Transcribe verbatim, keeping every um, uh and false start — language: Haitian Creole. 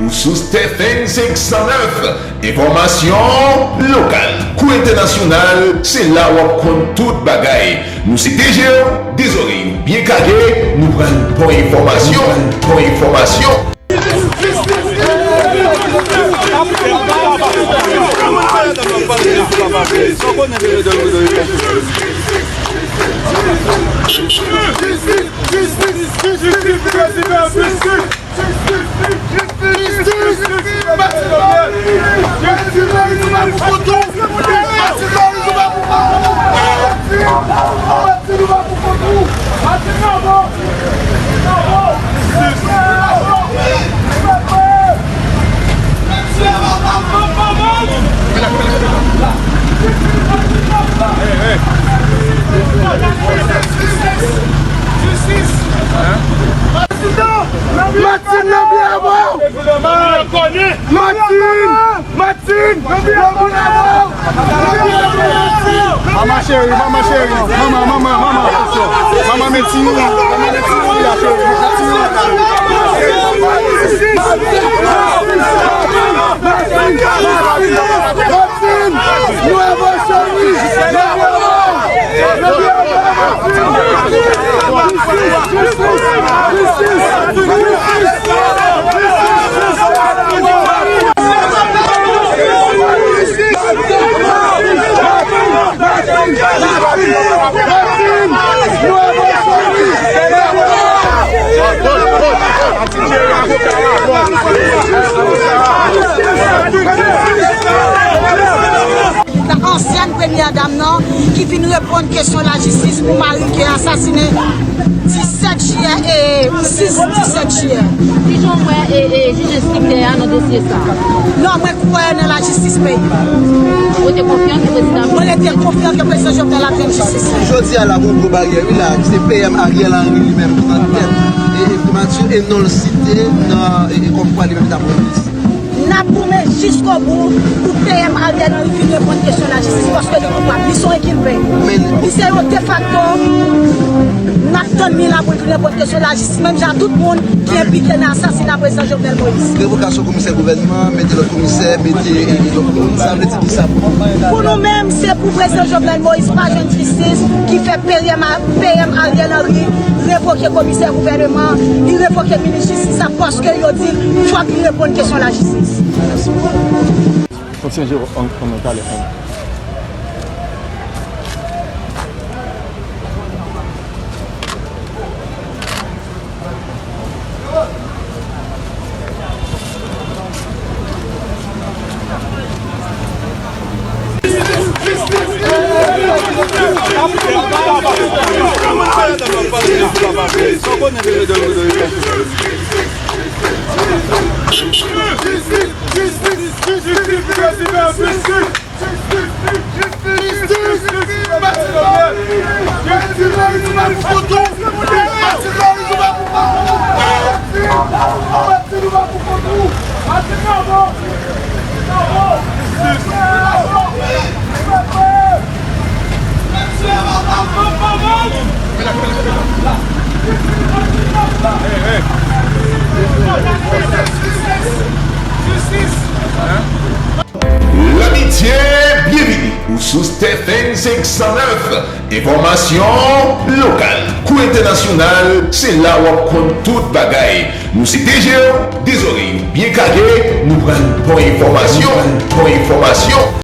Sou Stephen senk san nèf, enfòmasyon lokal kou entènasyonal, se la w ap konn tout bagay. Nou se T G, de zòrèy nou byen kage, nou pran bon enfòmasyon, bon enfòmasyon. Martine nan byen avè w! Martine! Martine! Nan byen avè w! Mama cheri, mama cheri, mama, mama, mama, mama met timoun, mama met timoun la cheri, met timoun. Martine! Nou avè w cheri! Nou avè w! Ansyèn premyè dam nan ki vin reponn kesyon lajistis pou mari l ki asasinen disèt jiyè e sis disèt jiyè. Kijan w wè e, e, jij enstriktè a nan dosye sa a? Non, mwen kwè nan lajistis peyi. Ou te konfyan ke prezidan... Mwen rete konfyan ke prezidan Jovenel ap jwenn jistis li. Jodi a la, gon gwo baryè, wi, la, se P M Ariel Henry li menm ki nan tèt e, e primati e non l site nan, e, e kòmkwa li menm ta pran minis. N ap goumen jiskobou pou P M Ariel Henry vin reponn kesyon lajistis paske li koupab. Li se yon enkilpe. Li se yon defakto. N ap tann li la pou l vin reponn kesyon lajistis, menm jan ak tout moun ki enplike nan asasina prezidan Jovenel Moïse. Revokasyon komisè gouvènman, mete lòt komisè, mete, e, lòt moun, sa vle di ki sa pou nou? Pou nou menm, se pou prezidan Jovenel Moïse pa jwenn jistis ki fè P M, P M Ariel Henry revoke komisè gouvènman, li revoke minis jistis la paske yo di l fòk li reponn kesyon lajistis. Kontinye jere an, an, an talè, an. Lamitye, byenvini ou sou Stephen senk san nèf. Enfòmasyon lokal kou entènasyonal, se la w ap konn tout bagay. Nou se T G, de zòrèy nou byen kage, nou pran bon enfòmasyon, bon enfòmasyon.